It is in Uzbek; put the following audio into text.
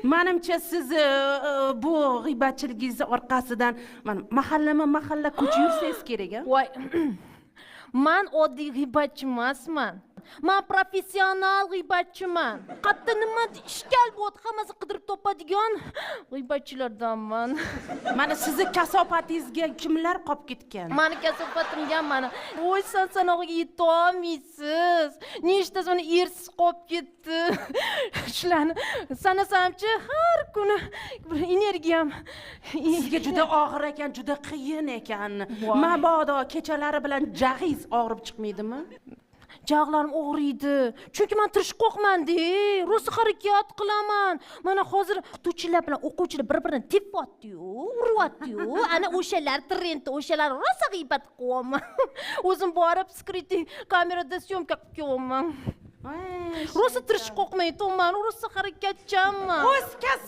Manimcha, siz bu g'iybatchiligingizni orqasidan mana mahallama mahalla ko'chib yursangiz kerak, a? Voy, man oddiy g'iybatchi emasman, man professional g'iybatchiman. Qayerda nima ishkal bo'lyapti, hammasi qidirib topadigan g'iybatchilardanman. Mana sizni kasofatingizga kimlar qolib ketgan? Mani kasofatimga mana, voy, san sanog'iga yetolmaysiz. Nechtasi mana ersiz qolib ketdi. Shularni sanasamchi, har kuni bir energiyam. Sizga juda og'ir ekan, juda qiyin ekan. Voy. Mabodo kechalari bilan jag'ingiz og'rib chiqmaydimi? Jag'larim og'riydi, chunki man tirishqoqmanda, rosa harakat qilaman. Mana hozir o'qituvchilar bilan o'quvchilar bir birini tepyaptiyu, uryaptiyu, ana o'shalar trendda, o'shalar rosa g'iybat qilyapman. O'zim borib, скрытый kamerada съёмка qilib kelyapman. Voy, Rosa tirishqoqman, aytyapman, rosa harakatchanman. O'z kasb